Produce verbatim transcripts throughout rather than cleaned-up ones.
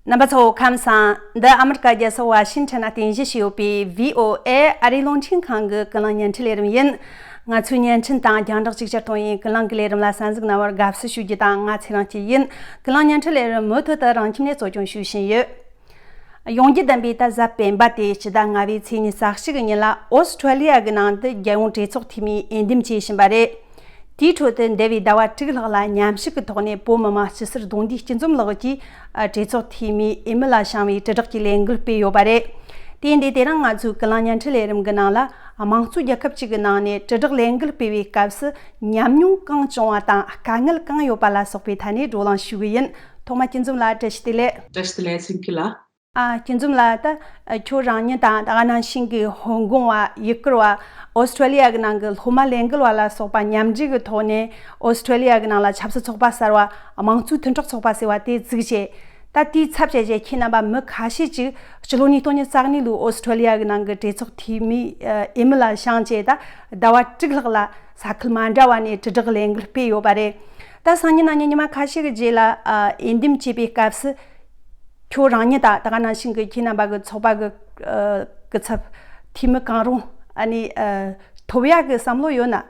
རྣམ་པ་ཚོ་ཁམས་བཟང་། འདི་ཨ་མི་རི་ཀ་རྒྱལ་ས་ཝ་ཤིང་ཊོན་ན་རྟེན་གཞི་བྱས་ཡོད་པའི་བྷི་ཨོ་ཨེ་ཨ་རིའི་རླུང་འཕྲིན་ཁང་གི་ཀུན་གླེང་བརྙན་འཕྲིན་ལས་རིམ་ཡིན། ང་ཚོའི་བརྙན་འཕྲིན་དང་རྒྱང་བསྒྲགས་ཅིག་ཅར་གཏོང་ཡུལ་ཀུན་གླེང་གི་ལས་རིམ་ལ་གསན་གཟིགས་གནང་བར་དགའ་བསུ་ཞུ་རྒྱུ་དང་། ང་ཚེ་རིང་སྐྱིད་ཡིན། ཀུན་གླེང་བརྙན་འཕྲིན་ལས་རིམ་མུ་མཐུད་དུ་རང་ཁྱིམ་ནས་གཙོ་སྐྱོང་ཞུ་བཞིན་ཡོད། ཡོང་རྒྱུ་བདམས་པའི་ད་གཟའ་སྤེན་པ་སྟེ་ཕྱི་ཟླ་ལྔ་པའི་ཚེས་ཉི་ཤུ་རྩ་གཅིག་གི་ཉིན་ལ་ཨོ་སི་ཁྲུ་ལི་ཡ་གི་ནང་དུ་རྒྱལ་ཡོངས་གྲོས་ཚོགས་འཐུས་མིས་འོས་འདེམས་བྱེད་བཞིན་པ་རེད། དེའི་ཁྲོད་དུ་འདས་པའི་ཟླ་བ་དྲུག་ལྷག་ལ་མཉམ་ཞུགས་ཀྱི་ཐོག་ནས་བོད་མི་མང་སྤྱི་སེར་རྡུང་རྡེག་སྐྱིད་འཛོམས་ལགས་ཀྱིས་ཨ་གྲོས་ཚོགས་འཐུས་མིའི་འོས་མི་ལ་བྱིན་པའི་དྲིལ་བསྒྲགས་ཀྱི་ལས་འགུལ་སྤེལ་ཡོད་པ་རེད། དེ་ཡིན་དུས་དེ་རིང་ང་ཚོའི་ཀུན་གླེང་བརྙན་འཕྲིན་ལས་རིམ་གྱི་ནང་ལ་དམངས་གཙོའི་རྒྱལ་ཁབ་ཅིག་གི་ནང་ནས་དྲིལ་བསྒྲགས་ལས་འགུལ་སྤེལ་བའི་སྐབས་སུ་ཉམས་མྱོང་གང་བྱུང་བ་དང་དཀའ་ངལ་གང་ཡོད་པ་ལ་སོགས་པའི་ཐད་ནས་བགྲོ་གླེང་ཞུ་གི་ཡིན། ཐོག་མར་སྐྱིད་འཛོམས་ལགས་བཀྲ་ཤིས་བདེ་ལེགས། བཀྲ་ཤིས་བདེ་ལེགས། སེང་གེ་ལགས། ཨ། སྐྱིད་འཛོམས་ལགས། ད་ཁྱོད་རང་ཉིད་དང་ད་ག་ནང་བཞིན་གྱི་ཧོང་ཀོང་བ། ཡུ་གུར་བ། ཨོ་སི་ཁྲུ་ལི་ཡ་གི་ནང་གི་སློབ་མ་ལས་འགུལ་བ་ལ་སོགས་པ་མཉམ་འབྲེལ་གྱི་ཐོག་ནས་ཨོ་སི་ཁྲུ་ལི་ཡ་གི་ནང་ལ་ཆབ་སྲིད་ཚོགས་པ་གསར་བ་དམངས་གཙོའི་མཐུན་གྲོགས་ཚོགས་པ་ཟེར་བ་དེ་བཙུགས་བྱས། ད་དེའི་ཚབ་བྱས་བྱས་ཁྱེད་རྣམ་པ་མི་ཁ་ཤས་ཅིག་སྤྱི་ལོ་ཉིས་སྟོང་ཉི་ཤུ་རྩ་གཉིས་ལོའི་ཨོ་སི་ཁྲུ་ལི་ཡ་གི་ནང་གི་གྲོས་ཚོགས་འཐུས་མིའི་འོས་མི་ལ་བྱིན་བྱས། ད་ཟླ་བ་དྲུག་ལྷག་ལ་ས་ཁུལ་མ་འདྲ་བ་ནས་དྲིལ་བསྒྲགས་ལས་འགུལ་སྤེལ་ཡོད་པ་རེད། ད་སང་ཉིན་གནངས་ཉིན་ཉི་མ་ཁ་ཤས་ཀྱི་རྗེས་ལ་ཨ་འོས་འདེམས་བྱེད་པའི་སྐབས་སུ། ཁྱོད་རང་ཉིད་དང་ད་ག་ནང་བཞིན་གྱི་ཁྱེད་རྣམ་པ་གི་ཚོགས་པ་གི་ཨ་གི་ཚབ་འཐུས་མི་གང་རུང་ཨ་ནི་ཨ་ཐོབ་ཡག་གི་བསམ་བློ་ཡོད་ན།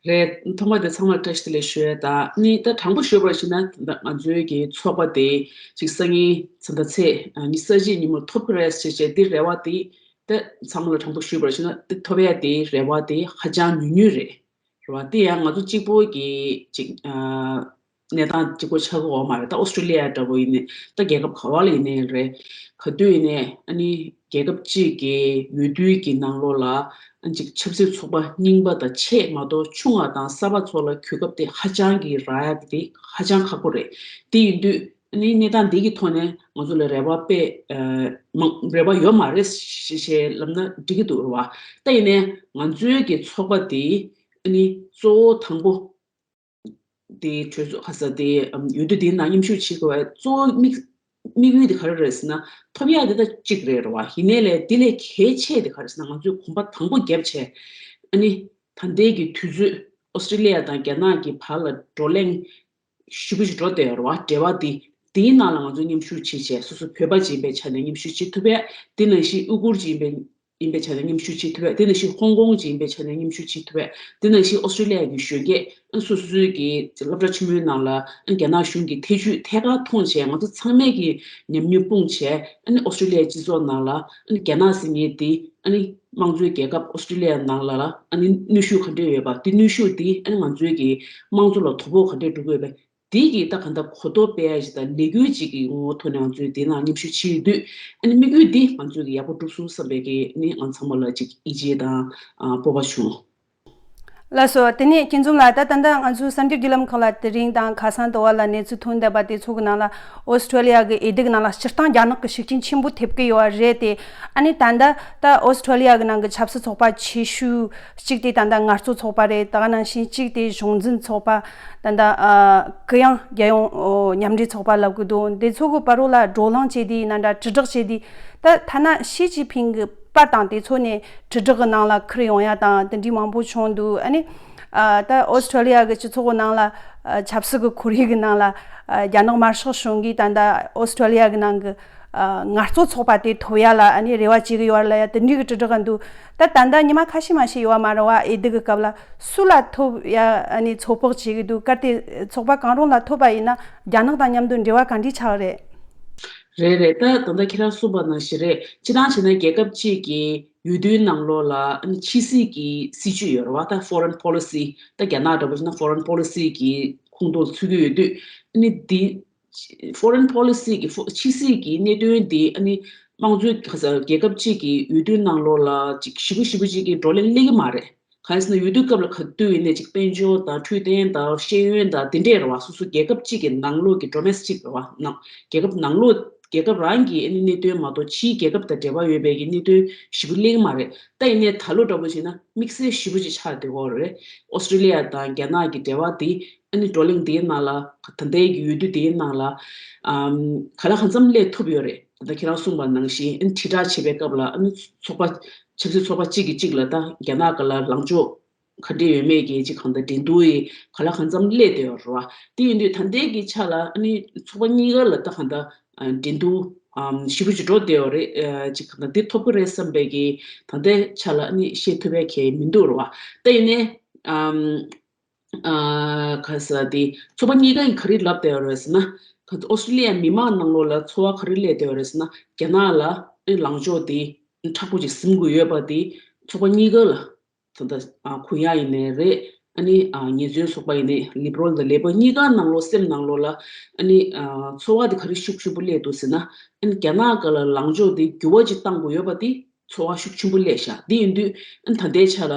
རེད། ཐོག་མ་དེ་ཚང་མར་བཀྲ་ཤིས་བདེ་ལེགས་ཞུ་ཡ་དང་། ནི་ད་དྲང་པོ་ཞུས་པར་བྱས་ན་ད་ང་ཚོའི་གི་ཚོགས་པ་དེ་ཅིག་སང་ཉིན་ཚེ་ད་ཚེས་ཉི་ཤུ་རྩ་བཞི་ཉིན་མོར་ཐོབ་ཀྱི་རེད་ཟེར་བྱས་དེ་རེ་བ་དེ། ད་ཚང་མ་ལ་དྲང་པོ་ཞུས་པར་བྱས་ན་དེ་ཐོབ་ཡ་དེ་རེ་བ་དེ་ཧ་ཅང་ཉུང་ཉུང་རེད། རེད་བ། དེ་ཡང་ང་ཚོ་གཅིག་པོ་གི་ཅིག་ཨ་གནས་སྟངས་གཅིག་པོ་ཆགས་ཀྱི་ཡོད་མ་རེད། ད་ཨོ་སི་ཁྲུ་ལི་ཡ་འདྲ་པོ་ཡིན་ནའི། ད་རྒྱལ་ཁབ་ག་བ་ལ་ཡིན་ནའི་རེད། ག་དུས་ཡིན་ནའི་ཨ་ནི་རྒྱལ་ཁབ་གཅིག་གི་འོས་བསྡུའི་གི་ནང་ལོགས་ལ་ཨ་ཅིག་ཆབ་སྲིད་ཚོགས་པ་རྙིང་པ་དང་ཆེས་མ་གཏོགས་ཆུང་བ་དང་གསར་པ་ཚོ་ལ་གོ་སྐབས་དེ་ཧ་ཅང་གི་རག་ཡ་དེ་ཧ་ཅང་ཁག་པོ་རེད། དེ་ཡིན་དུས་ཨ་ནི་གནས་སྟངས་འདི་གི་ཐོག་ནས་ང་ཚོ་ལ་རེ་བ་དཔེ་ཨ་མང་རེ་བ་ཡོད་མ་རེད་ཞེས་ལབ་ན་འགྲིག་གི་འདུག་རེད་བ། ད་ཡིན་ནའི་ང་ཚོའི་གི་ཚོགས་པ་དེ་ཨ་ནི་གཙོ་བོ་དང་པོ་དེ་གྲོས་ཚོགས་ཁ་ས་དེ་ཨམ་འོས་བསྡུ་དེའི་ནང་མཉམ་ཞུགས་བྱེད་དགོས་པའི་གཙོ་བོ་དམིགས་དམིགས་ཡུལ་དེ་ག་རེ་རེད་ཟེར་ན། ཐོབ་ཡག་དེ་ད་གཅིག་རེད་རེད་བ། ཡིན་ནའི་ལས་དེ་ལས་གལ་ཆེ་དེ་ག་རེ་ཟེར་ན། ང་ཚོས་གོམ་པ་དང་པོ་བརྒྱབ་བྱས་ཨ་ནི་ད་ལྟའི་གི་དུས་ཚོད་ཨོ་སི་ཁྲུ་ལི་ཡ་དང་རྒྱ་ནག་གི་བར་ལ་བགྲོ་གླེང་ཞེ་པོ་ཞིག་འགྲོ་བསྡད་ཡོད་རེད་བ། འབྲེལ་བ་དེ་དེའི་ནང་ལ་ང་ཚོ་མཉམ་ཞུགས་བྱེད་བྱས། སོ་སོ་བོད་པ་ཅིག་ཡིན་པའི་ཆ་ནས་མཉམ་ཞུགས་བྱེད་ཐུབ་ཡས། དེ་ནང་བཞིན་ཨུ་གུར་ཅིག་ཡིན་པའི་ཡིན་པའི་ཆ་ནས་མཉམ་ཞུགས་བྱེད་ཐུབ་ཡས། དེ་ནང་བཞིན་ཧོང་ཀོང་ཅིག་ཡིན་པའི་ཆ་ནས་མཉམ་ཞུགས་བྱེད་ཐུབ་ཡས། དེ་ནང་བཞིན་ཨོ་སི་ཁྲུ་ལི་ཡ་གི་གཞོན་སྐྱེས་སོ་སོ་སོའི་གི་སློབ་གྲྭ་ཆེན་མོའི་ནང་ལ་རྒྱ་ནག་གཞུང་གི་ཐེ་ཇུས་ཐད་ཀར་མཐོང་བྱས། ང་ཚོ་ཚང་མས་ཀྱི་ཉམས་མྱོང་སྤུངས་བྱས། ཨ་ནི་ཨོ་སི་ཁྲུ་ལི་ཡའི་སྤྱི་ཚོགས་ནང་ལ་ཨ་ནི་རྒྱ་ནག་ཟེར་མཁན་དེ་ཨ་ནི་དམངས་གཙོའི་རྒྱལ་ཁབ་ཨོ་སི་ཁྲུ་ལི་ཡ་ནང་ལ་ལ་ཨ་ནི་ནུས་ཤུགས་ག་འདྲས་ཡོད་པ། དེ་ནུས་ཤུགས་དེ་ཨ་ནི་ང་ཚོའི་གི་དམངས་གཙོ་ལ་དོ་ཕོག་ག་འདྲས་འགྲོ་གི་ཡོད་པ། དེ་གི་ད་གང་ལྟར་གོ་རྟོགས་སྤེལ་ཡ་ཞིག་དང་ལས་འགུལ་ཅིག་གི་ངོ་བོ་ཐོག་ནས་ང་ཚོས་དེ་ནང་མཉམ་ཞུགས་བྱེད་ཡོད་དུས། ཨ་ནི་དམིགས་ཡུལ་འདི་ང་ཚོས་ཀྱི་ཡག་པོ་འགྲུབ་སོང་བསམ་པའི་གི་ནི་ང་ཚང་མ་ལ་ཅིག་ཡིད་ཆེས་དང་ཨ་སྤོབས་པ་བྱུང་། ལགས་སོ། དེ་ནས་སྐྱིད་འཛོམས་ལགས། ད་ད་ལྟ་ང་ཚོའི་གསར་འགྱུར་བརྒྱུད་ལམ་ཁག་ལ་དེ་རིང་དང་ཁ་སང་དུ་བ་ལ་གནས་ཚུལ་ཐོན་བསྡད་པ་དེ་ཚོ་གི་ནང་ལ་ཨོ་སི་ཁྲུ་ལི་ཡ་གི་འོས་བསྡུ་གི་ནང་ལ་སྤྱིར་བཏང་རྒྱ་ནག་གི་ཤུགས་རྐྱེན་ཆེན་པོ་ཐེབས་ཀྱི་ཡོད་པ་རེད་དེ། ཨ་ནི་ད་ལྟ་ད་ཨོ་སི་ཁྲུ་ལི་ཡ་གི་ནང་གི་ཆབ་སྲིད་ཚོགས་པ་ཆེ་ཤོས་གཅིག་དེ་ད་ལྟ་ངལ་རྩོལ་ཚོགས་པ་རེད། ད་ག་ནང་བཞིན་གཅིག་དེ་གཞུང་འཛིན་ཚོགས་པ། ད་ལྟ་ཨ་གུ་ཡངས་རྒྱལ་ཡོངས་མཉམ་འབྲེལ་ཚོགས་པ་ལབ་གི་འདུག་འདི་ཚོ་གི་བར་རོ་ལ་བགྲོ་གླེང་བྱས་དུས་ཡིན་ན་འདྲ། དྲིལ་བསྒྲགས་བྱས་དུས། ད་ཐ་ན་ཞི་ཅིན་ཕིང་གི་པར་དང་དེ་ཚོ་ནས་དྲིལ་བསྒྲགས་གི་ནང་ལ་ཁུར་ཡོང་ཡ་དང་དེ་འདྲའི་མང་པོ་བྱུང་འདུག་ཨ་ནི་ཨ་ད་ཨོ་སི་ཁྲུ་ལི་ཡ་གི་སྤྱི་ཚོགས་གི་ནང་ལ་ཨ་ཆབ་སྲིད་གི་ཁོར་ཡུག་གི་ནང་ལ་ཨ་རྒྱ་ནག་དམར་ཤོག་གཞུང་གིས་ད་ལྟ་ཨོ་སི་ཁྲུ་ལི་ཡ་གི་ནང་གི་ཨ་ངལ་རྩོལ་ཚོགས་པ་དེ་ཐོབ་ཡ་ལ་ཨ་ནི་རེ་བ་བྱེད་གི་ཡོད་རེད་ལབ་ཡ་དེ་འདྲའི་གི་དྲིལ་བསྒྲགས་འདུག་ད་ད་ལྟ་ཉི་མ་ཁ་ཤས་མ་ཞིག་ཡོད་པ་མ་རེད་བ། འོས་བསྡུ་གི་སྐབས་ལ་སུ་ལ་ཐོབ་ཡ་ཨ་ནི་ཚོད་དཔག་བྱེད་གི་འདུག་གལ་ཏེ་ཚོགས་པ་གང་རུང་ལ་ཐོབ་པ་ཡིན་ན་རྒྱ་ནག་དང་མཉམ་དུ་འབྲེལ་བ་ག་འདྲའི་ཆགས་རེད། རེད་རེད། ད་ད་ལྟ་ཁྱེད་རང་གསུངས་པ་ནང་བཞིན་རེད། སྤྱིར་བཏང་བྱས་ན་རྒྱལ་ཁབ་གཅིག་གི་འོས་བསྡུའི་ནང་ལོགས་ལ་ཨ་ནི་ཕྱི་སྲིད་ཀྱི་སྲིད་ཇུས་ཡོད་རེད་བ། ད་foreign policy། ད་རྒྱ་ནག་འདྲ་པོ་བྱས་ན་foreign policy་གི་ཁོངས་གཏོགས་ཚུད་ཀྱི་ཡོད་དུས། ཨ་ནི་འདི་foreign policy་གི་ཕོ་ཕྱི་སྲིད་ཀྱི་གནད་དོན་འདི་ཨ་ནི་དམངས་གཙོའི་ག་ས་རྒྱལ་ཁབ་གཅིག་གི་འོས་བསྡུའི་ནང་ལོགས་ལ་ཅིག་ཞེ་པོ་ཞེ་པོ་ཅིག་གི་བགྲོ་གླེང་སླེབས་ཀྱི་མ་རེད། གང་ཡིན་ཟེར་ན་འོས་བསྡུ་སྐབས་ལ་ག་དུས་ཡིན་ནའི་ཅིག་དཔལ་འབྱོར་དང་འཕྲོད་བསྟེན་དང་ཤེས་ཡོན་དང་དེ་འདྲས་རེད་བ། སོ་སོ་རྒྱལ་ཁབ་གཅིག་གི་ནང་ལོགས་ཀྱི་domestic་རེད་བ། ནང་རྒྱལ་ཁབ་ནང་ལོགས་རྒྱལ་ཁབ་རང་གི་ཨ་ནི་གནད་དོན་མ་གཏོགས་ཕྱིའི་རྒྱལ་ཁབ་དང་འབྲེལ་བ་ཡོད་པའི་གི་གནད་དོན་ཞེ་པོ་སླེབས་ཀྱི་མ་རེད། ད་ཡིན་ནའི་ད་ལོ་འདྲ་པོ་བྱས་ན་དམིགས་བསལ་ཞེ་པོ་ཅིག་ཆགས་བསྡད་ཀྱི་ཡོད་རེད། ཨོ་སི་ཀྲི་ལི་ཡ་དང་རྒྱ་ནག་གི་འབྲེལ་བ་དེ་ཨ་ནི་བགྲོ་གླེང་དེའི་ནང་ལ། ད་ལྟའི་གི་འོས་བསྡུ་དེའི་ནང་ལ་ཨམ་ག་ལ་གང་འཚམ་སླེབས་ཐུབ་ཡོད་རེད། ད་ལྟ་ཁྱེད་རང་གསུངས་པ་ནང་བཞིན་ཨ་ནི་དྲིལ་བསྒྲགས་བྱེད་པའི་སྐབས་ལ་ཨ་ནི་ཚོགས་པ་ཆབ་སྲིད་ཚོགས་པ་གཅིག་གིས་གཅིག་ལ་ད་རྒྱ་ནག་ག་ལ་ལངས་ཕྱོགས་ ག་འདྲ་ཡོད་མེད་ཀྱི་ཅིག་གང་ལྟར་འགྲན་བསྡུར་ཡི་ག་ལ་གང་འཚམ་སླེབས་བསྡད་ཡོད་རེད་བ། དེ་ཡིན་དུས་ད་ལྟའི་གི་ཆ་ལ་ཨ་ནི་ཚོགས་པ་གཉིས་ཀ་ལ་ད་གང་ལྟར་འགྲན་བསྡུར་ཞེ་པོ་ཅིག་འགྲོ་བསྡད་ཡོད་རེད། ཅིག་གང་ལྟར་འདི་ཐོབ་ཀྱི་རེད་བསམ་པའི་གི་ད་ལྟའི་ཆ་ལ་ཨ་ནི་བཤད་ཐུབ་པའི་གི་མི་འདུག་རེད་བ། ད་ཡིན་ནའི་ག་ས་དེ་ཚོགས་པ་གཉིས་ཀ་ཡིས་ག་རེ་ལབ་བསྡད་ཡོད་རེད་ཟེར་ན། ཨོ་སི་ཀྲི་ལི་ཡ་མི་མང་ནང་ལོགས་ལ་ཚོར་བ་ག་རེ་སླེབས་བསྡད་ཡོད་རེད་ཟེར་ན། རྒྱ་ནག་ལ་ལངས་ཕྱོགས་དེ་མཁྲེགས་པོ་ཅིག་འཛིན་དགོས་ཡོད་པ་དེ་ཚོགས་པ་གཉིས་ཀ་ལ་ད་ལྟ་ཁུ་ཡ་ཡིན་ནའི་རེད། ཨ་ནི་ཉེས་བཙུན་ཚོགས་པ་ཡིན་ནའི་ལི་བྷི་རལ་དང་ལེ་བྷར་གཉིས་ཀ་ནང་ལོགས་སེམས་ནང་ལོགས་ལ་ཨ་ནི་ཚོར་བ་དེ་ག་རེ་ཤུགས་ཆེན་པོ་སླེབས་འདུག་ཟེར་ན། ཨ་ནི་རྒྱ་ནག་སྒང་ལ་ལངས་ཕྱོགས་དེ་འགྱུར་བ་ཅིག་གཏང་དགོས་ཡོད་པ་དེ་ཚོར་བ་ཤུགས་ཆེན་པོ་སླེབས་ཤག་དེ་ཡིན་དུས་ཨ་ནི་ད་ལྟའི་ཆ་ལ་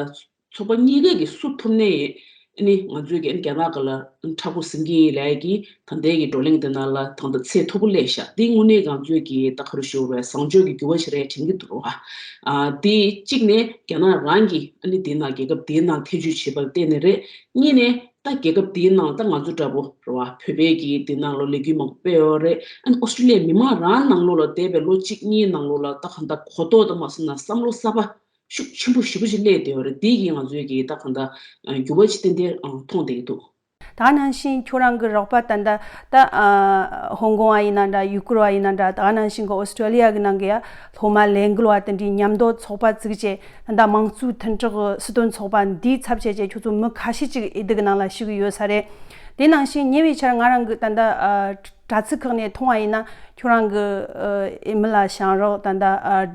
ཚོགས་པ་གཉིས་ཀ་གིས་སུ་ཐོབ་ནའི་ཨ་ནི་ང་ཚོས་ཀྱི་ཨ་ནི་རྒྱ་ནག་སྒང་ལ་མཁྲེགས་པོ་འཛིན་གྱི་ཡིན་ལབ་ཀྱི་ད་ལྟའི་གི་བགྲོ་གླེང་དེ་ནང་ལ་ད་ལྟ་ཚད་མཐོ་པོ་སླེབས་ཤག་དེ་དངོས་གནས་ང་ཚོས་ཀྱི་ད་ག་རེ་ཞུ་དགོས་རེད། བཟང་ཕྱོགས་ཀྱི་འགྱུར་བ་ཞིག་རེད་དྲན་གྱི་འདུག་ར། ཨ་དེ་གཅིག་ནས་རྒྱ་ནག་རང་གིས་ཨ་ནི་དེ་ནང་རྒྱལ་ཁབ་དེའི་ནང་ཐེ་བྱུས་བྱས་པར་བརྟེན་ནས་རེད། གཉིས་ནས་ད་རྒྱལ་ཁབ་དེའི་ནང་ད་ང་ཚོ་འདྲ་པོ་རེད་བ། བོད་པའི་གི་དེ་ནང་ལོ་ལས་འགུལ་མང་པོ་སྤེལ་ཡོད་རེད། ཨ་ནི་ཨོ་སི་ཀྲི་ལི་ཡའི་མི་མང་རང་ནང་ལོགས་ལ་འདས་པའི་ལོ་གཅིག་གཉིས་ནང་ལོགས་ལ་ད་གང་ལྟར་གོ་རྟོགས་དང་མ་སོང་ན་བསམ་བློ་གསར་པ་ཤུགས་ཆེན་པོ་ཞེ་པོ་ཅིག་སླེབས་བསྡད་ཡོད་རེད། དེ་གིས་ང་ཚོའི་གི་ད་གང་ལྟར་འགྱུར་བ་ཅིག་ཏན་ཏན་མཐོང་བསྡད་ཀྱི་འདུག་ད་ག་ནང་བཞིན་ཁྱོད་རང་གི་རོགས་པ་ད་ལྟ་ད་ཧོང་ཀོང་བ་ཡིན་ན་འདྲ། ཡུ་གུར་བ་ཡིན་ན་འདྲ། ད་ག་ནང་བཞིན་གི་ཨོ་སི་ཀྲི་ལི་ཡ་གི་ནང་གི་ཡ་སློབ་མ་ལས་འགུལ་བ་དེ་འདྲའི་མཉམ་དུ་ཚོགས་པ་བཙུགས་བྱས་ད་ལྟ་དམངས་གཙོའི་མཐུན་གྲོགས་སྲིད་དོན་ཚོགས་པ་འདིའི་ཚབ་བྱས་བྱས་ཁྱོད་ཚོ་མི་ཁ་ཤས་ཅིག་འོས་བསྡུ་གི་ནང་ལ་ཞུགས་ཡོད་ས་རེད། དེ་ནང་བཞིན་ཉེ་བའི་ཆར་ང་རང་གི་ད་ལྟ་དྲ་ཚིགས་ཁག་ནས་མཐོང་བ་ཡིན་ན་ཁྱོད་རང་གི་ཨེ་མི་ལ་ཞང་རོགས་ད་ལྟ་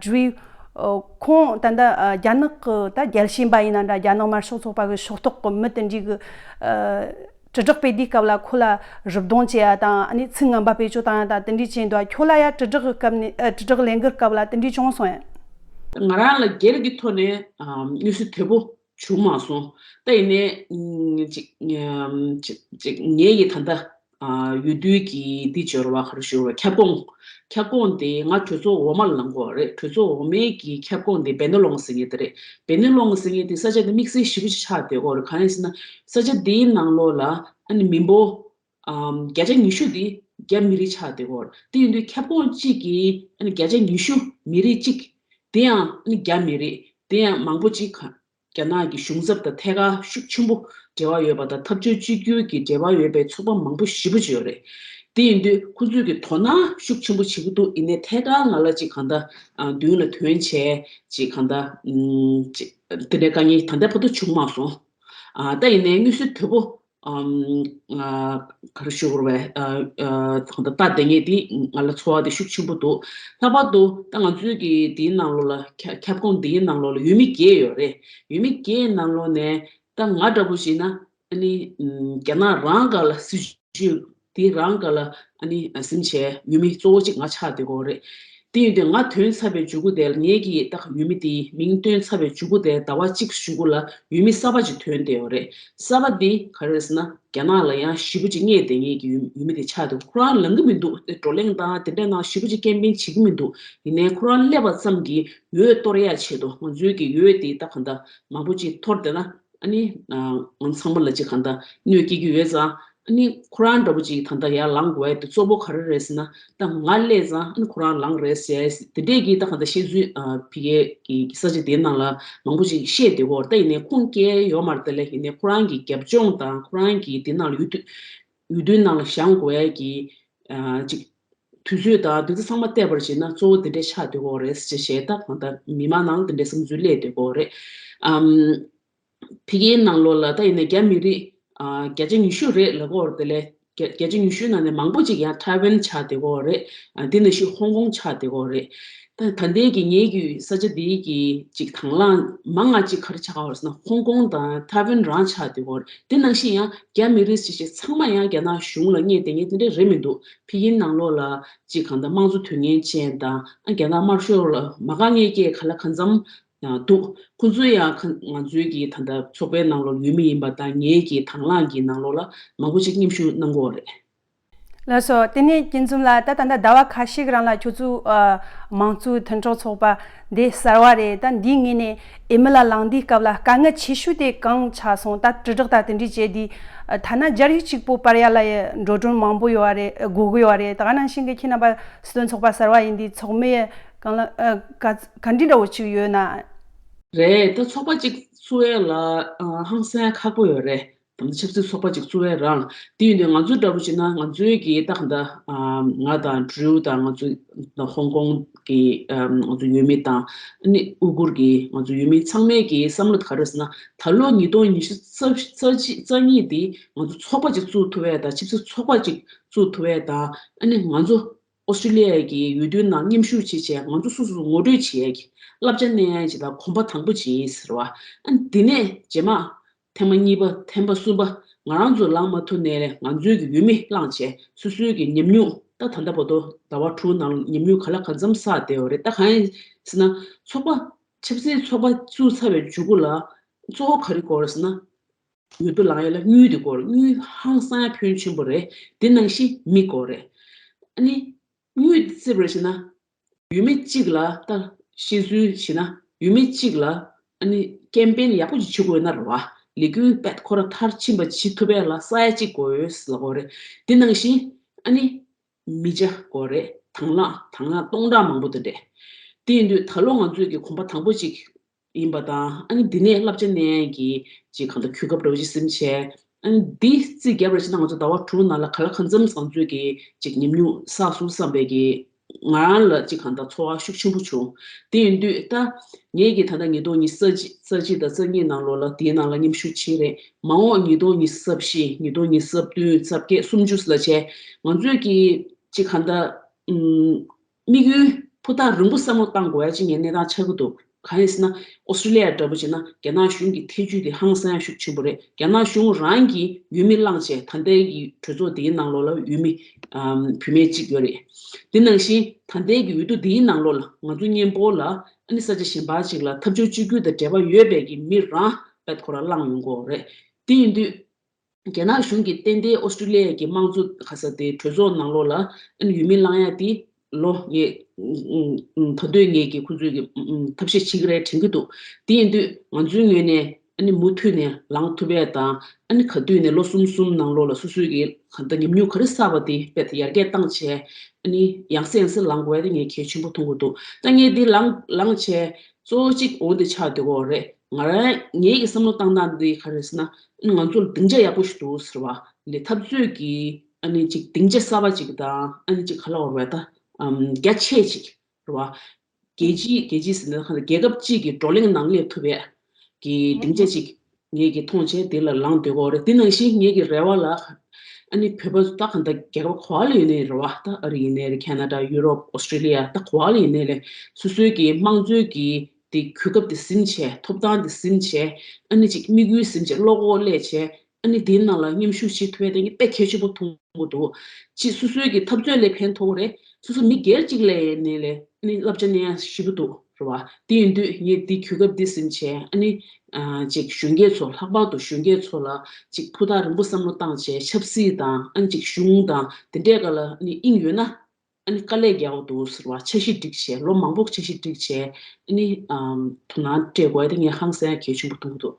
ཌི་རི་ཁོང་ད་ལྟ་རྒྱ་ནག་གི་ད་རྒྱལ་ཞེན་པ་ཡིན་ན་འདྲ། རྒྱ་ནག་དམར་ཤོག་ཚོགས་པ་གི་ཕྱོགས་གཏོགས་གི་མི་དེ་འདྲའི་གི་དྲིལ་བསྒྲགས་སྤེལ་དུས་སྐབས་ལ་ཁོ་ལ་རུབ་རྡུང་བྱེད་ཡ་དང་ཨ་ནི་ཚིག་ངན་པ་བེད་སྤྱོད་བཏང་ཡ་དང་དེ་འདྲའི་བྱས་འདུག་ཁྱོད་ལ་ཡ་དྲིལ་བསྒྲགས་གི་སྐབས་ནས་ཨ་དྲིལ་བསྒྲགས་ལས་འགུལ་སྐབས་ལ་དེ་འདྲའི་བྱུང་སོང་ཡ། ང་རང་ལ་སྒེར་གྱི་ཐོག་ནས་ཨམ་གནོད་འཚེ་དོད་པོ་བྱུང་མ་སོང་། ད་ཡིན་ནའི་ཨམ་ཅིག་ཨམ་ཅིག་ཅིག་ངའི་གི་ད་ལྟ་ཨ་འོས་བསྡུ་གི་འདི་སྦྱོར་བ་ག་རེ་ཞུ་བ། ཁྱབ་ཁོངས། ཁྱབ་ཁོངས་དེ་ང་གྲོས་ཚོགས་འོག་མ་ལ་ལངས་ཀྱི་ཡོད་རེད། གྲོས་ཚོགས་འོག་མའི་གི་ཁྱབ་ཁོངས་དེ་བེན་ཌ་ལོང་ཟེར་མཁན་དེ་རེད། བེན་ཌ་ལོང་ཟེར་མཁན་དེ་ས་ཆ་དེ་དམིགས་བསལ་ཞེ་པོ་ཅིག་ཆགས་བསྡད་ཀྱི་ཡོད་རེད། གང་ཡིན་ཟེར་ན་ས་ཆ་དེའི་ནང་ལོགས་ལ་ཨ་ནི་མི་འབོར་ཨམ་བརྒྱ་ཆ་ཉི་ཤུ་དེ་རྒྱ་མི་རིགས་ཆགས་བསྡད་ཀྱི་ཡོད་རེད། དེ་ཡིན་དུས་ཁྱབ་ཁོངས་གཅིག་གི་ཨ་ནི་བརྒྱ་ཆ་ཉི་ཤུ་མི་རིགས་གཅིག་དེ་ཡང་ཨ་ནི་རྒྱ་མི་རིགས་དེ་ཡང་མང་པོ་ཅིག་ག་རྒྱ་ནག་གི་གཞུང་ཚབ་དང་ཐད་ཀར་ཤུགས་ཆེན་པོ་འབྲེལ་བ་ཡོད་པ་དང་འཐབ་ཕྱོགས་གཅིག་གྱུར་གྱི་འབྲེལ་བ་ཡོད་པའི་ཚོགས་པ་མང་པོ་ཞེ་པོ་ཅིག་ཡོད་རེད། དེ་ཡིན་དུས་ཁོ་ཚོས་ཀྱི་དོ་སྣང་ཤུགས་ཆེན་པོ་བྱེད་ཀྱི་འདུག་ཡིན་ནའི་ཐད་ཀར་ང་ལ་ཅིག་གང་ལྟར་ཨ་མདུན་ལ་ཐོན་བྱས་ཅིག་གང་ལྟར་ཨམ་ཅིག་དེ་འདྲའི་དཀའ་ངལ་ད་ལྟ་བར་དུ་བྱུང་མ་སོང་། ཨ་ད་ཡིན་ནའི་མངོན་གསལ་དོད་པོ་ཨམ་ཨ་ག་རེ་ཞུ་དགོས་རེད། ཨ་ཨ་ད་ལྟ་ལྟ་བསྡད་མཁན་དེ་ང་ལ་ཚོར་བ་དེ་ཤུགས་ཆེན་པོ་འདུག་ལྷག་པར་དུ་ད་ང་ཚོའི་གི་དེའི་ནང་ལོགས་ལ་ཁྱབ་ཁྱབ་ཁོངས་དེའི་ནང་ལོགས་ལ་འོས་མི་བརྒྱད་ཡོད་རེད། འོས་མི་བརྒྱད་ནང་ལོགས་ནས་ད་ང་འདྲ་པོ་བྱས་ན་ཨ་ནི་ཨམ་རྒྱ་ནག་རང་སྒང་ལ་སྲིད་ཇུས་དེ་རང་སྒང་ལ་ཨ་ནི་ཨ་ཟིན་བྱས་འོས་མི་གཙོ་བོ་གཅིག་ང་ཆགས་བསྡད་ཀྱི་ཡོད་རེད། དེ་ཡིན་དུས་ང་ཐོན་ཚར་བའི་མཇུག་གུ་དེ་ལ་ངེད་ཀྱིས་ད་འོས་མི་དེའི་མིང་བཏོན་ཚར་བའི་མཇུག་གུ་དེ་ཟླ་བ་གཅིག་གཞུག་གུ་ལ་འོས་མི་གསར་པ་ཅིག་ཐོན་བསྡད་ཡོད་རེད། གསར་པ་འདི་ག་རེ་རེད་ཟེར་ན་རྒྱ་ནག་ལ་ཡང་ཞེ་པོ་ཅིག་སྙེག་བསྡད་མཁན་གྱི་འོས་འོས་མི་དེ་ཆགས་འདུག་ཁོ་རང་ལངས་ཀྱི་མི་འདུག་དེ་བགྲོ་གླེང་དང་དེ་འདྲ་ནང་ཞེ་པོ་ཅིག་ཀེམ་པེན་བྱེད་ཀྱི་མི་འདུག་ཡིན་ནའི་ཁོ་རང་སླེབས་པ་ཙམ་གྱིས་འོས་གཏོར་ཡ་ཆེད་དུ་ང་ཚོའི་གི་འོས་དེ་ད་གང་ལྟར་མང་པོ་ཅིག་འཐོར་བསྡད་ན་ཨ་ནི་ང་ཚང་མ་ལ་ཅིག་གང་ལྟར་གནོད་སྐྱེལ་གྱི་ཡོད་ཙང་། ཨ་ནི་ཁོ་རང་འདྲ་པོ་ཅིག་ད་ལྟ་ཡར་ལངས་དགོས་ཡ་དེ་གཙོ་བོ་ག་རེ་རེད་ཟེར་ན། ད་ང་སླེབས་ཙང་ཨ་ནི་ཁོ་རང་ལངས་རེད་ཟེར་ཡ་དེ་འདྲས་ཀྱི་ད་གང་ལྟར་བཤད་ཚུལ་ཨ་ཕ་གིའི་གི་ས་ཆ་དེའི་ནང་ལ་མང་པོ་ཅིག་བཤད་བསྡད་ཀྱི་ཡོད་རེད། ད་ཡིན་ནའི་ཁུངས་སྐྱེལ་ཡོད་མ་རེད། དེ་ལས་ཡིན་ནའི་ཁོ་རང་གི་རྒྱབ་ལྗོངས་དང་ཁོ་རང་གི་དེ་ནང་ལ་འོས་བསྡུ་འོས་བསྡུའི་ནང་ལ་བཞེངས་དགོས་ཡ་གི་ཨ་ཅིག་དུས་ཚོད་དང་དེ་ཚོ་ཚང་མ་བལྟས་པར་བྱས་ན་གཙོ་བོ་དེ་འདྲས་ཆགས་བསྡད་ཀྱི་ཡོད་རེད་ཟེར་བྱས། ད་གང་ལྟར་མི་མང་ནང་དེ་འདྲས་བསམ་ཚུལ་སླེབས་བསྡད་ཀྱི་ཡོད་རེད། ཨམ། ཕ་གིའི་ནང་ལོགས་ལ་ད་ཡིན་ནའི་རྒྱ་མི་རིགས་ཨ་བརྒྱ་ཆ་ཉི་ཤུ་རེད་ལབ་ཀྱི་ཡོད་རེད། དེ་ལས་བརྒྱ་བརྒྱ་ཆ་ཉི་ཤུའི་ནང་ནས་མང་པོ་ཅིག་ཡང་ཐའེ་ཝན་ཆགས་བསྡད་ཀྱི་ཡོད་རེད། ཨ་དེ་ནང་བཞིན་ཧོང་ཀོང་ཆགས་བསྡད་ཀྱི་ཡོད་རེད། ད་ད་ལྟའི་གི་ངེད་ཀྱི་ས་ཆ་འདིའི་གི་ཅིག་དང་བླངས་མང་ང་ཅིག་ག་རེ་ཆགས་ཀྱི་ཡོད་རེད་ཟེར་ན་ཧོང་ཀོང་དང་ཐའེ་ཝན་རང་ཆགས་བསྡད་ཀྱི་ཡོད་རེད། དེ་ནང་བཞིན་ཡང་རྒྱ་མི་རིགས་ཅིག་ཅིག་ཚང་མ་ཡང་རྒྱ་ནག་གཞུང་ལ་སྙེག་བསྡད་མཁན་དེ་འདྲ་རེད་མི་འདུག་ཕ་གིའི་ནང་ལོགས་ལ་ཅིག་གང་ལྟར་དམངས་གཙོ་དོན་གཉེར་ཅན་དང་ཨ་རྒྱ་ནག་དམར་ཤོག་ལ་མ་དགའ་མཁན་སྐད་ག་ལ་གང་འཚམ་ཡང་འདུག་ཁོང་ཚོས་ཡང་ཁ་ང་ཚོའི་གི་ད་ལྟ་ཚོགས་པའི་ནང་ལོགས་ཡོད་མི་ཡིན་པ་དང་ངེད་ཀྱི་དང་བླངས་ཀྱི་ནང་ལོགས་ལ་མང་པོ་ཅིག་མཉམ་ཞུགས་གནང་གི་ཡོད་རེད། ལགས་སོ། དེ་ནས་སྐྱིད་འཛོམས་ལགས། ད་ད་ལྟ་ཟླ་བ་ཁ་ཤས་ཀྱི་རིང་ལ་ཁྱོད་ཚོའི་ཨ་དམངས་གཙོའི་མཐུན་གྲོགས་ཚོགས་པ་འདི་གསར་བ་རེད། ད་འདིའི་ངོས་ནས་འོས་མི་ལ་ལངས་དུས་སྐབས་ལ་དཀའ་ངལ་ཆེ་ཤོས་དེ་གང་ཆགས་སོང་། ད་དྲིལ་བསྒྲགས་ད་དེ་འདྲས་བྱས་དུས་ཐ་ན་སྦྱར་ཡིག་གཅིག་པོ་སྤར་ཡ་ལ་ཡི་འགྲོ་གྲོན་མང་པོ་ཡོད་རེད། དགོས་ཀྱི་ཡོད་རེད། ད་ག་ནང་བཞིན་གྱི་ཁྱེད་རྣམ་པ་སྲིད་དོན་ཚོགས་པ་གསར་བ་ཡིན་དུས་ཚོགས་མི་གང་ལ་ཨ་ག་ག་འདྲ་འདྲ་བོ་ཅིག་ཡོད་ན། རེད། ད་ཚོགས་པ་གཅིག་བཙུགས་ཡས་ལ་ཨ་ཧང་སང་ཁག་པོ་ཡོད་རེད། ད་ཆབ་སྲིད་ཚོགས་པ་གཅིག་བཙུགས་ཡས་རང་དེ་ཡིན་དུས་ང་ཚོའི་འདྲ་པོ་བྱས་ན་ང་ཚོའི་གི་ད་ག་འདྲ་ཨ་ང་དང་ཌྲུ་དང་ང་ཚོའི་ཧོང་ཀོང་གི་ཨ་ང་ཚོ་ཡུལ་མི་དང་ཨ་ནི་ཨུ་གུར་གི་ང་ཚོ་ཡུལ་མི་ཚང་མའི་གི་བསམ་བློ་དེ་ག་རེ་ཟེར་ན། ད་ལོ་ཉིས་སྟོང་ཉི་ཤུ་རྩ་རྩ་གཅིག་རྩ་གཉིས་དེ་ང་ཚོ་ཚོགས་པ་གཅིག་བཙུགས་ཐུབ་ཡས་དང་ཆབ་སྲིད་ཚོགས་པ་གཅིག་བཙུགས་ཐུབ་ཡས་དང་ཨ་ནི་ང་ཚོ་ཨོ་སི་ཀྲི་ལི་ཡ་གི་འོས་བསྡུའི་ནང་མཉམ་ཞུགས་བྱེད་བྱས་ང་ཚོ་སོ་སོ་ངོ་སྤྲོད་བྱེད་ཡས་ཀྱི་བསླབ་བྱ་གནང་ཡས་ཀྱི་དང་གོམ་པ་དང་པོ་བྱེད་ཡིན་ཟེར་བ། ཨ་ནི་དེ་ནས་རྗེས་མ་ཐེངས་མ་གཉིས་པ་ཐེངས་མ་གསུམ་པ་ང་རང་ཚོ་ལངས་མ་ཐུབ་ནའི་ལས་ང་ཚོའི་གི་འོས་མི་བླངས་བྱས་སོ་སོའི་གི་ཉམས་མྱོང་ད་ད་ལྟ་བར་དུ་ཟླ་བ་དྲུག་ནང་ཉམས་མྱོང་ག་ལ་གང་འཚམ་བསགས་བསྡད་ཡོད་རེད། ད་གང་ཡིན་ཟེར་ན་ཚོགས་པ་ཆབ་སྲིད་ཚོགས་པ་བཙུགས་ཚར་བའི་མཇུག་གུ་ལ་གཙོ་བོ་ག་རེ་དགོས་རེད་ཟེར་ན། འོས་བསྡུ་ལངས་ཡས་ལ་དངུལ་དེ་དགོས་རེད། དངུལ་ཧང་སང་ཕོན་ཆེན་པོ་རེད། དེ་ནང་བཞིན་མི་དགོས་རེད། ཨ་ནི་དངུལ་དེ་རྩིས་པ་རེད་བྱས་ན་འོས་མི་གཅིག་ལ་ད་བཤད་ཚུལ་བྱས་ན་འོས་མི་གཅིག་ལ་ཨ་ནི་ཀེམ་པེན་ཡག་པོ་ཅིག་བྱེད་དགོས་ན་རེད་བ། ལས་འགུལ་དཔེ་ཁོ་རང་མཐར་ཕྱིན་པ་བྱེད་ཐུབ་ཡས་ལ་ས་ཡ་གཅིག་དགོས་ཡོད་ཟེར་ལབ་ཀྱི་ཡོད་རེད། དེ་ནང་བཞིན་ཨ་ནི་མི་ཆ་དགོས་རེད། དང་བླངས་དང་བླངས་སྟོང་ཕྲག་མང་པོ་དེ་འདྲས། དེ་ཡིན་དུས་ད་ལོ་ང་ཚོས་ཀྱི་གོམ་པ་དང་པོ་ཅིག་ཡིན་པ་དང་ཨ་ནི་འདི་ནས་བསླབ་བྱ་ལེན་ཡས་ཀྱི་ཅིག་གང་ལྟར་གོ་སྐབས་འདྲ་བོ་ཅིག་ཟིན་བྱས། ཨ་ནི་འདི་རྩིས་བརྒྱབ་པ་ཞིག་ན་ང་ཚོ་ཟླ་བ་དྲུག་ནང་ལ་ག་ལ་གང་འཚམ་ང་ཚོས་ཀྱི་ཅིག་ཉམས་མྱོང་བསགས་སོང་བསམ་པའི་གི་ང་རང་ལ་ཅིག་གང་ལྟར་ཚོར་བ་ཤུགས་ཆེན་པོ་བྱུང་། དེ་ཡིན་དུས་ད་ངས་ཀྱི་ད་ལྟ་ཉིས་སྟོང་ཉི་ཤུ་རྩ་གཅིག་རྩ་གཅིག་དང་རྩ་གཉིས་ནང་ལོགས་ལ་དེའི་ནང་ལ་མཉམ་ཞུགས་བྱས་རེད། མ་འོངས་ཉིས་སྟོང་ཉི་ཤུ་རྩ་བཞི་ཉིས་སྟོང་ཉི་ཤུ་རྩ་བདུན་རྩ་བརྒྱད་སུམ་ཅུ་ལ་བྱས་ང་ཚོས་ཀྱི་ཅིག་གང་ལྟར་ཨུམ། དམིགས་ཡུལ་ཕུ་ཐག་རིང་པོ་བསམ་བློ་བཏང་དགོས་ཡ་ཅིག་ངས་གནས་སྟངས་ཆགས་ཀྱི་འདུག་གང་ཡིན་ཟེར་ན་ཨོ་སི་ཀྲི་ལི་ཡ་འདྲ་པོ་བྱས་ན་རྒྱ་ནག་གཞུང་གི་ཐེ་ཇུས་དེ་ཧང་སང་ཡ་ཤུགས་ཆེན་པོ་རེད། རྒྱ་ནག་གཞུང་རང་གིས་འོས་མི་བླངས་བྱས་ད་ལྟའི་གི་གྲོས་ཚོགས་དེའི་ནང་ལོགས་ལ་འོས་མི་ཨམ་བུད་མེད་གཅིག་ཡོད་རེད། དེ་ནང་བཞིན་ད་ལྟའི་གི་འོས་བསྡུ་དེའི་ནང་ལོགས་ལ་ང་ཚོ་གཉན་པོ་ལ་ཨ་ནི་ས་ཆ་གཞན་པ་ཅིག་ལ་འཐབ་ཕྱོགས་གཅིག་གྱུར་དང་འབྲེལ་བ་ཡོད་པའི་གི་མི་རང་བད་ཁོ་རང་བླངས་ཡོང་གི་ཡོད་རེད། དེ་ཡིན་དུས། རྒྱ་ནག་གཞུང་གིས་ཏན་ཏན་ཨོ་སི་ཀྲི་ལི་ཡ་གི་དམངས་གཙོ་ག་ས་དེ་གྲོས་ཚོགས་ནང་ལོགས་ལ་ཨ་ནི་འོས་མི་བླང་ཡ་དེ་ལོ་ངས་ད་དུང་ངས་ཀྱི་ཁོ་ཚོས་ཀྱི་ཐབས་ཤེས་བྱེད་ཀྱི་རེད་དྲན་གྱི་འདུག་དེ་ཡིན་དུས་ང་ཚོའི་ངོས་ནས་ཨ་ནི་མུ་མཐུད་ནས་ལངས་ཐུབ་ཡ་དང་ཨ་ནི་ག་དུས་ནས་ལོ་གསུམ་གསུམ་ནང་ལོགས་ལ་སོ་སོའི་གི་ག་ད་ཉམས་མྱོང་ག་རེ་བསགས་པ་དེ་དཔེ་ཡར་རྒྱས་བཏང་བྱས་ཨ་ནི་ཡང་སེ་ཡང་སེ་ལངས་དགོས་ཡ་དེ་ངས་གལ་ཆེན་པོ་མཐོང་གི་འདུག་ད་ངས་འདི་ལངས་ལངས་བྱས། གཙོ་བོ་གཅིག་འོ་འདི་ཆགས་སྡོད་ཀྱི་ཡོད་རེད། ང་རང་ངེད་ཀྱི་བསམ་བློ་བཏང་སྟངས་འདི་ག་རེ་ཟེར་ན་ང་ཚོ་ལ་སྡིངས་ཆ་ཡག་པོ་ཞིག་འདུག་ཟེར་བ་ལས་འཐབ་རྩོད་ཀྱི་ཨ་ནི་ཅིག་སྡིངས་ཆ་གསར་པ་ཅིག་དང་ཨ་ནི་ཅིག་ག་ལ་བར་བའི་ད་རྒྱ་ཆེ་ཅིག་རེད་བ། རྒྱལ་སྤྱི་རྒྱལ་སྤྱི་ཟེར་ན་ག་རེ་རྒྱལ་ཁབ་གཅིག་གི་བགྲོ་གླེང་ནང་སླེབས་ཐུབ་པའི་གི་སྡིངས་ཆ་ཅིག་ངེད་ཀྱི་མཐོང་བྱས་དེ་ལ་ལངས་སྡོད་ཀྱི་ཡོད་རེད། དེ་ནང་བཞིན་ངེད་ཀྱི་རེ་བ་ལ་ཨ་ནི་བོད་པ་ད་ག་འདྲ་རྒྱལ་ཁབ་ག་པ་ལ་ཡིན་ནའི་རེད་བ། ད་ཨ་རི་ཡིན་ནའི་རེད། ཁེ་ན་ཌ་ཡུ་རོབ་ཨོ་སི་ཀྲི་ལི་ཡ་ད་ག་པ་ལ་ཡིན་ནའི་རེད། སོ་སོའི་གི་དམངས་གཙོའི་གི་དེ་གོ་སྐབས་དེ་ཟིན་བྱས་ཐོབ་ཐང་དེ་ཟིན་བྱས་ཨ་ནི་ཅིག་དམིགས་ཡུལ་ཟིན་བྱས་བློ་ཁོག་སླེབས་བྱས་ཨ་ནི་དེའི་ནང་ལ་མཉམ་ཞུགས་བྱེད་ཐུབ་ཡ་དེ་ངས་དཔེ་གལ་ཆེན་པོ་མཐོང་གི་འདུག་ཅིག་སོ་སོའི་གི་འཐབ་རྩོད་ལས་ཕན་ཐོགས་རེད། སོ་སོ་མི་སྒེར་གཅིག་ལ་ཡིན་ནའི་ལས་ཨ་ནི་བསླབ་བྱ་ལེན་ཡ་ཞེ་པོ་འདུག་རེད་བ། དེ་ཡིན་དུས་ངས་འདི་གོ་སྐབས་འདི་ཟིན་བྱས་ཨ་ནི་ཅིག་གཞོན་སྐྱེས་ཚོ་ལྷག་པར་དུ་གཞོན་སྐྱེས་ཚོ་ལ་ཅིག་ཕུ་ཐག་རིང་པོ་བསམ་བློ་བཏང་བྱས་ཆབ་སྲིད་དང་ཨ་ནི་ཅིག་གཞུང་དང་དེ་འདྲས་ཀ་ལ་ཨ་ནི་དབྱིངས་ཡོད་ན། ཨ་ནི་དཀའ་ལས་རྒྱག་དགོས་འདུག་ཟེར་བ། འཆར་གཞི་སྒྲིག་བྱས་ལོ་མང་པོ་འཆར་གཞི་སྒྲིག་བྱས་ཨ་ནི་ཨམ་དོ་སྣང་སྤྲད་དགོས་ཡ་དེ་ངས་ཧང་སང་ཡ་གལ་ཆེན་པོ་མཐོང་གི་འདུག་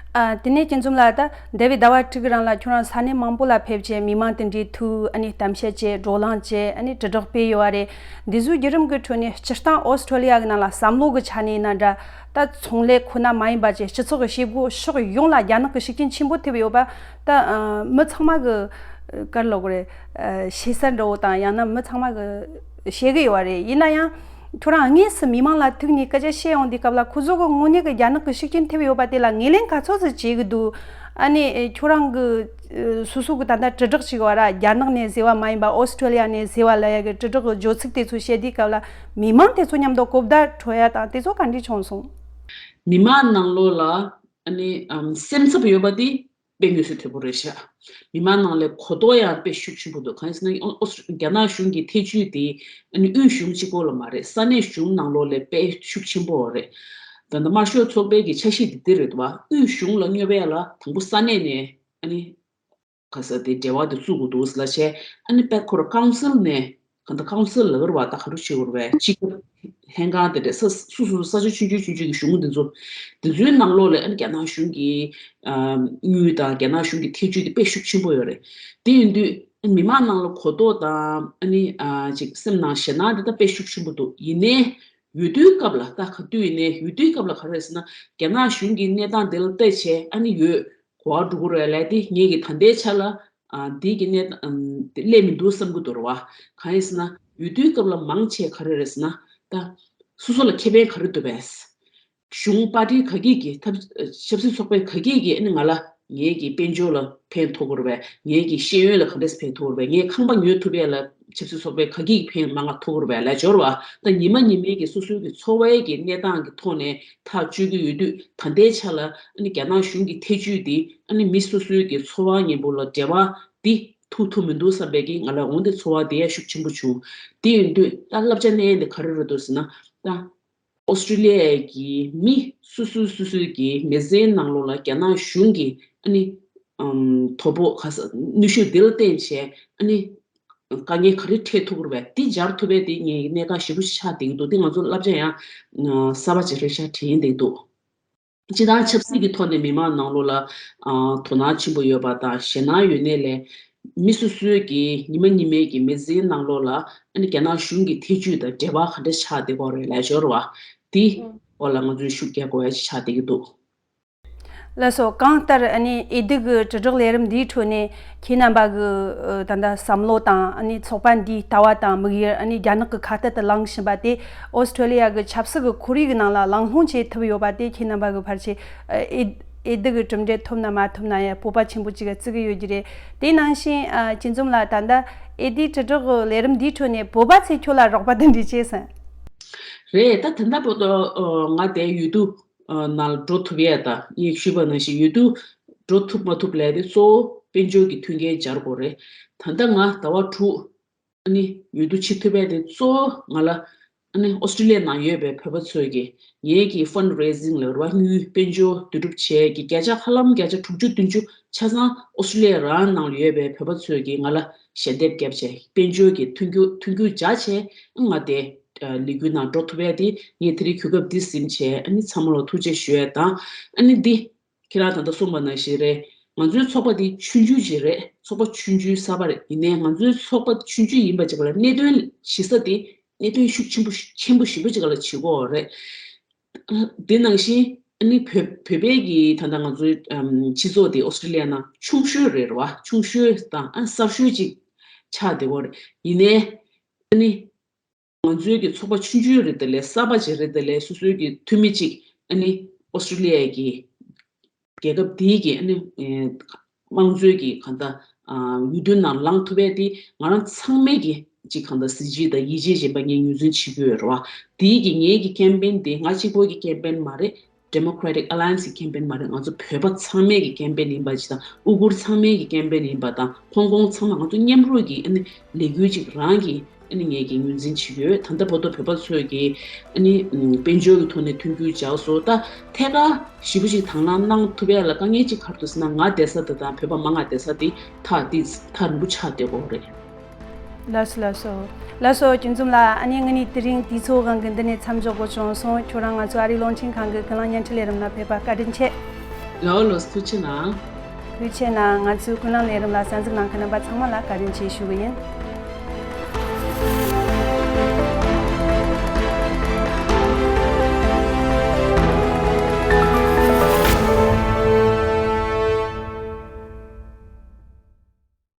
ཨ། དེ་ནས་སྐྱིད་འཛོམས་ལགས། ད་འདས་པའི་ཟླ་བ་དྲུག་གི་རིང་ལ་ཁྱོད་རང་ས་གནས་མང་པོ་ལ་ཕེབས་བྱས་མི་མང་དེ་འདྲའི་ཐུག་ཨ་ནི་གཏམ་བཤད་བྱས་བགྲོ་གླེང་བྱས་ཨ་ནི་དྲིལ་བསྒྲགས་སྤེལ་ཡོད་རེད། འདི་ཚོའི་བརྒྱུད་རིམ་གྱི་ཁྲོད་ནས་སྤྱིར་བཏང་ཨོ་སི་ཀྲོ་ལི་ཡ་གི་ནང་ལ་བསམ་བློ་གི་ཆ་ནས་ཡིན་ན་འདྲ། ད་ཚོང་ལས་ཁོ་ན་མ་ཡིན་པ་བྱས་སྤྱི་ཚོགས་ཀྱི་བྱེད་སྒོ་ཕྱོགས་ཡོངས་ལ་རྒྱ་ནག་གི་ཤུགས་རྐྱེན་ཆེན་པོ་ཐེབས་ཡོད་པ། ད་ཨ་མི་ཚང་མ་གི་ག་རེ་ལབ་དགོས་རེད། ཨ་ཤེས་གསལ་འདྲ་བོ་དང་ཡང་ན་མི་ཚང་མ་གི་ཤེས་ཀྱི་ཡོད་རེད། ཡིན་ན་ཡང་ཁྱོད་རང་དངོས་སུ་མི་མང་ལ་ཐུག་ནས་སྐད་ཆ་བཤད་ཡོང་དུས་སྐབས་ལ་ཁོ་ཚོ་གི་དངོས་གནས་ཀྱི་རྒྱ་ནག་གི་ཤུགས་རྐྱེན་ཐེབས་ཡོད་པ་དེ་ལ་ངོས་ལེན་ག་ཚོད་ཙམ་བྱེད་ཀྱི་འདུག་ཨ་ནི་ཁྱོད་རང་གི་སོ་སོ་གི་ད་ལྟ་དྲིལ་བསྒྲགས་བྱེད་ཀྱི་ཡོད་ར། རྒྱ་ནག་ནས་ཟེར་བ་མ་ཡིན་པ་ཨོ་སི་ཀྲོ་ལི་ཡ་ནས་ཟེར་བ་ལབ་ཡ་གི་དྲིལ་བསྒྲགས་གི་བརྗོད་ཚིག་དེ་ཚོ་བཤད་དུས་སྐབས་ལ་མི་མང་དེ་ཚོ་མཉམ་དུ་གོ་བརྡ་འཕྲོད་ཡ་དང་དེ་ཚོ་ག་འདྲས་བྱུང་སོང་། མི་མང་ནང་ལོགས་ལ་ཨ་ནི་ཨམ་སེམས་འཚབ་ཡོད་པ་དེ་དཔེ་མངོན་གསལ་དོད་པོ་རེད་ཤག་མི་མང་ནང་ལ་གོ་རྟོགས་ཡང་དཔེ་ཤུགས་ཆེན་པོ་འདུག་གང་ཡིན་ཟེར་ན་ཨོ་ཨོ་རྒྱ་ནག་གཞུང་གི་ཐེ་ཇུས་དེ་ཨ་ནི་དབུས་གཞུང་གཅིག་པོ་ལ་མ་རེད། ས་གནས་གཞུང་ནང་ལོགས་ལ་དཔེ་ཤུགས་ཆེན་པོ་རེད། ད་ལྟ་དམར་ཤོག་ཚོགས་པའི་གི་འཆར་གཞི་དེ་འདི་རེད་འདུག་བ། དབུས་གཞུང་ལ་སྙོབ་ཡ་ལ་དང་པོ་ས་གནས་ནས་ཨ་ནི་ག་ས་དེ་འབྲེལ་བ་དེ་བཙུགས་དགོས་འདུག་ལབ་བྱས་ཨ་ནི་དཔེ་ཁོ་རང་ཀའུན་སིལ་ནས་གང་ལྟར་ཀའུན་སིལ་ལབ་དགོས་རེད་བ། ད་ག་རེ་བྱེད་དགོས་རེད་བས། སྤྱི་ཁྱབ་ལྷན་ཁང་དེ་འདྲ་ས་སོ་སོ་ས་ཆ་ཆུང་ཆུང་ཆུང་ཆུང་གི་གཞུང་དེ་ཚོ་དེ་ཚོའི་ནང་ལོགས་ལ་ཨ་ནི་རྒྱ་ནག་གཞུང་གི་ཨ་དངུལ་དང་རྒྱ་ནག་གཞུང་གི་ཐེ་ཇུས་དེ་དཔེ་ཤུགས་ཆེན་པོ་ཡོད་རེད། དེ་ཡིན་དུས་མི་མང་ནང་ལ་གོ་རྟོགས་དང་ཨ་ནི་ཨ་ཅིག་སེམས་ནང་ཞེད་སྣང་དེ་ད་དཔེ་ཤུགས་ཆེན་པོ་འདུག་ཡིན་ནའི། འོས་བསྡུའི་སྐབས་ལ་ད་ག་དུས་ཡིན་ནའི་འོས་བསྡུའི་སྐབས་ལ་ག་རེ་རེད་ཟེར་ན། རྒྱ་ནག་གཞུང་གི་གནས་སྟངས་དེ་ལ་བལྟས་བྱས་ཨ་ནི་ཡོད་གོ་བ་འགྲོ་གི་རེད་ལབ་དེ། ངེད་ཀྱི་ད་ལྟའི་ཆ་ལ་ཨ་འདི་གི་གནས་སྟངས་སླེབས་མི་འདུག་བསམ་གྱི་འདུག་རེད་བ། གང་ཡིན་ཟེར་ན་འོས་བསྡུའི་སྐབས་ལ་མང་ཆེ་ག་རེ་རེད་ཟེར་ན། ད་སོ་སོ་ལ་ཁེ་ཕན་ག་རེ་འདུག་པས། གཞུང་པར་ཊི་ག་གིས་ཀྱི་ཐབས་ཆབ་སྲིད་ཚོགས་པས་ག་གིས་ཀྱི་ཨ་ནི་ང་ལ་ངེད་ཀྱི་དཔལ་འབྱོར་ལ་ཕན་ཐོགས་ཀྱི་རེད་པས། ངེད་ཀྱི་ཤེས་ཡོན་ལ་ག་འདྲས་ཕན་ཐོགས་ཀྱི་རེད་པས། ངའི་ཁང་པ་ཉོ་ཐུབ་ཡས་ལ་ཆབ་སྲིད་ཚོགས་པས་ག་གིས་ཕན་མང་ང་ཐོགས་ཀྱི་རེད་པས་ལབ་འབྱོར་བ། ད་ཉི་མ་ཉི་མའི་གི་སོ་སོའི་གི་འཚོ་བའི་གི་གནས་སྟངས་ཀྱི་ཐོག་ནས་ཐག་གཅོད་ཀྱི་ཡོད་དུས། ད་ལྟའི་ཆ་ལ་ཨ་ནི་རྒྱ་ནག་གཞུང་གི་ཐེ་ཇུས་འདི་ཨ་ནི་མི་སོ་སོའི་གི་འཚོ་བ་གཉེན་པོ་ལ་འབྲེལ་བ་འདི་ཐུག་ཐུབ་མི་འདུག་བསམ་པའི་གི་ང་ལ་འོང་དེ་ཚོར་བ་དེ་ཡང་ཤུགས་ཆེན་པོ་བྱུང་། དེ་ཡིན་དུས་ད་བསླབ་བྱ་ལེན་ཡས་འདི་ག་རེ་རེད་འདུག་ཟེར་ན། ད་ཨོ་སི་ཀྲི་ལི་ཡའི་གི་མི་སོ་སོའི་སོ་སོའི་གི་མི་ཚེའི་ནང་ལོགས་ལ་རྒྱ་ནག་གཞུང་གི་ཨ་ནི་ཨམ་དོ་ཕོག་ག་ས་ནུས་ཤུགས་འདི་ལ་བརྟེན་བྱས་ཨ་ནི་དཀའ་ངལ་ག་རེ་འཕྲད་ཐུབ་ཀྱི་རེད་པས། འདི་སྦྱར་ཐུབ་པས་དེ་ངའི་གནད་འགག་ཞེ་པོ་ཞིག་ཆགས་བསྡད་ཀྱི་འདུག་དེ་ང་ཚོ་བསླབ་བྱ་ཡང་གསར་པ་ཅིག་རེ་ཤག་དྲན་བསྡད་འདུག་སྤྱི་བཏང་ཆབ་སྲིད་ཀྱི་ཐོག་ནས་མི་མང་ནང་ལོགས་ལ་ཨ་དོ་སྣང་ཆེན་པོ་ཡོད་པ་དང་ཞེད་སྣང་ཡོད་ནའི་ལས། མི་སོ་སོའི་གི་ཉི་མ་ཉི་མའི་གི་མི་ཚེའི་ནང་ལོགས་ལ་ཨ་ནི་རྒྱ་ནག་གཞུང་གི་ཐེ་ཇུས་དང་འབྲེལ་བ་ག་འདྲ་ཆགས་བསྡད་ཀྱི་ཡོད་རེད་ལབ་འབྱོར་བ་དེ་འོག་ལ་ང་ཚོས་ཤུགས་རྒྱག་དགོས་ཡ་ཅིག་ཆགས་བསྡད་ཀྱི་འདུག་ལགས་སོ། གང་ལྟར་ཨ་ནི་འོས་བསྡུ་གི་དྲིལ་བསྒྲགས་ལས་རིམ་འདིའི་ཁྲོད་ནས་ཁྱེད་རྣམ་པ་གི་ཨ་ད་ལྟ་བསམ་བློ་དང་ཨ་ནི་ཚོགས་པ་འདིའི་ལྟ་བ་དང་དམིགས་ཡུལ། ཨ་ནི་རྒྱ་ནག་གི་ཁ་གཏད་དུ་ལངས་བཞིན་པ་དེ་ཨོ་སི་ཀྲི་ལི་ཡ་གི་ཆབ་སྲིད་ཀྱི་ཁོར་ཡུག་གི་ནང་ལ་གླེང་སློང་བྱེད་ཐུབ་ཡོད་པ་དེ་ཁྱེད་རྣམ་པ་གི་ཕལ་ཆེར་ཨ་འོས་འོས་བསྡུ་གི་གྲུབ་འབྲས་ཐོབ་ན་མ་ཐོབ་ན་ཡང་སྤོབས་པ་ཆེན་པོ་ཅིག་བརྩི་གི་ཡོད་ཀྱི་རེད། དེ་ནང་བཞིན་ཨ་སྐྱིད་འཛོམས་ལགས། ད་ལྟ་འོས་བསྡུའི་དྲིལ་བསྒྲགས་ཀྱི་ལས་རིམ་འདིའི་ཁྲོད་ནས་བོད་པ་ཚོས་ཁྱོད་ལ་རོགས་པ་དེ་འདྲ་བྱས་སོང་། རེད། ད་ད་ལྟ་བར་དུ་ཨ་ང་དེ་འོས་བསྡུ་ནང་ལ་འགྲོ་ཐུབ་ཡས་དང་། ངས་ཞུས་པ་ནང་བཞིན་འོས་བསྡུ་འགྲོ་ཐུབ་མ་ཐུབ་ལས་དེ་གཙོ་བོ་དཔལ་འབྱོར་གྱི་མཐུན་རྐྱེན་སྦྱར་དགོས་རེད། ད་ལྟ་ང་ཟླ་བ་དྲུག་ཨ་ནི་འོས་བསྡུ་བྱེད་ཐུབ་ཡས་དེ་གཙོ་བོ་ང་ལ་ཨ་ནི་ཨོ་སི་ཀྲི་ལི་ཡ་ནང་ཡོད་པའི་བོད་པ་ཚོས་ཀྱིས་ངེད་ཀྱི་ཕན་རེ་ཟིང་ལབ་རེད་བ། དངུལ་དཔལ་འབྱོར་བསྡུ་རུབ་བྱས་ཀྱི་བརྒྱ་ཆ་ཧ་ལམ་བརྒྱ་ཆ་དྲུག་ཅུ་བདུན་ཅུ་ཆ་ཚང་ཨོ་སི་ཀྲི་ལི་ཡ་རང་ནང་ལ་ཡོད་པའི་བོད་པ་ཚོས་ཀྱིས་ང་ལ་ཞལ་འདེབས་བརྒྱབ་བྱས། དཔལ་འབྱོར་གྱི་མཐུན་འགྱུར་མཐུན་འགྱུར་སྦྱར་བྱས་ང་དེ་ལས་འགུལ་ནང་འགྲོ་ཐུབ་ཡས་དེ། ངས་དེ་རིང་གོ་སྐབས་འདི་ཟིན་བྱས་ཨ་ནི་ཚང་མ་ལ་ཐུགས་རྗེ་ཞུ་ཡས་དང་། ཨ་ནི་འདི་ཁྱེད་རང་ད་ལྟ་གསུངས་པ་ནང་བཞིན་རེད། ང་ཚོའི་ཚོགས་པ་འདི་ཆུང་ཆུང་ཅིག་རེད། ཚོགས་པ་ཆུང་ཆུང་གསར་པ་རེད། ཡིན་ནའི་ང་ཚོའི་ཚོགས་པ་ཆུང་ཆུང་ཡིན་པ་ཅིག་ལ་གནད་དོན་གཞི་རྩ་དེ་གནད་དོན་ཤུགས་ཆེན་པོ་ཆེན་པོ་ཞེ་པོ་ཅིག་ལ་བྱེད་ཀྱི་ཡོད་རེད། དེ་ནང་བཞིན་ཨ་ནི་བོད་བོད་པའི་གི་ད་ལྟ་ང་ཚོའི་ཨམ་སྤྱི་ཚོགས་དེ་ཨོ་སི་ཀྲི་ལི་ཡ་ནང་ཆུང་ཤོས་རེད་རེད་བ། ཆུང་ཤོས་དང་ཨ་གསར་ཤོས་ཅིག་ཆགས་བསྡད་ཡོད་རེད། ཡིན་ནའི་ཨ་ནི་ང་ཚོའི་གི་ཚོགས་པ་ཆུང་ཆུང་རེད་དེ་ལས་གསར་པ་ཅིག་རེད་དེ་ལས་སོ་སོའི་གི་འཐུས་མི་ཅིག་ཨ་ནི་ཨོ་སི་ཀྲི་ལི་ཡའི་གི་རྒྱལ་ཁབ་དེའི་གི་ཨ་ནི་ཨེ་དམངས་གཙོའི་གི་གང་ལྟར་ཨ་འོས་བསྡུ་ནང་ལངས་ཐུབ་པས་དེ་ང་རང་ཚང་མས་གི་ཅིག་གང་ལྟར་གཟི་བརྗིད་དང་ཡིད་ཆེས་བྱེད་པ་ངས་ངོས་འཛིན་བྱེད་ཀྱི་ཡོད་རེད་བ། དེའི་གི་ངའི་གི་ཀེམ་པེན་དེ་ང་གཅིག་པོའི་གི་ཀེམ་པེན་མ་རེད། Democratic Alliance གི་ཀེམ་པེན་མ་རེད། ང་ཚོ་བོད་པ་ཚང་མའི་གི་ཀེམ་པེན་ཡིན་པ་ཅིག་དང་། ཨུ་གུར་ཚང་མའི་གི་ཀེམ་པེན་ཡིན་པ་དང་། ཧོང་ཀོང་ཚང་མ་ང་ཚོ་མཉམ་རུབ་ཀྱི་ཨ་ནི་ལས་འགུལ་ཅིག་རང་གི་ཨ་ནི་ངས་ཀྱི་ངོས་འཛིན་བྱེད་ཀྱི་ཡོད། ད་ལྟ་བར་དུ་བོད་པ་ཚོས་ཀྱི་ཨ་ནི་དཔལ་འབྱོར་གྱི་ཐོག་ནས་མཐུན་འགྱུར་སྦྱར་སོང་། ད་ཐད་ཀར་ཞེ་པོ་ཅིག་དང་བླངས་གནང་ཐུབ་ཡ་ལ་དཀའ་ངལ་ཅིག་ག་རེ་འདུག་ཟེར་ན། ང་བསྡད་ས་དེ་དང་བོད་པ་མང་ང་བསྡད་ས་དེ་ཐག་དེ་ཐག་རིང་པོ་ཆགས་བསྡད་ཀྱི་ཡོད་རེད། ལགས་སོ་ལགས་སོ། ལགས་སོ་སྐྱིད་འཛོམས་ལགས། ཨ་ནི་དངོས་གནས་དེ་རིང་དུས་ཚོད་དབང་གིས་འདི་ནས་མཚམས་འཇོག་དགོས་བྱུང་སོང་། ཁྱོད་རང་ང་ཚོ་ཨ་རིའི་རླུང་འཕྲིན་ཁང་གི་ཀུན་གླེང་བརྙན་འཕྲིན་ལས་རིམ་ལ་ཕེབས་པ་བཀའ་དྲིན་ཆེ། ལགས་ལགས་སོ། ཐུགས་རྗེ་གནང་། ཐུགས་རྗེ་གནང་། ང་ཚོའི་ཀུན་གླེང་ལས་རིམ་ལ་གསན་གཟིགས་གནང་མཁན་རྣམ་པ་ཚང་མ་ལ་བཀའ་དྲིན་ཆེ་ཞུ་གི་ཡིན།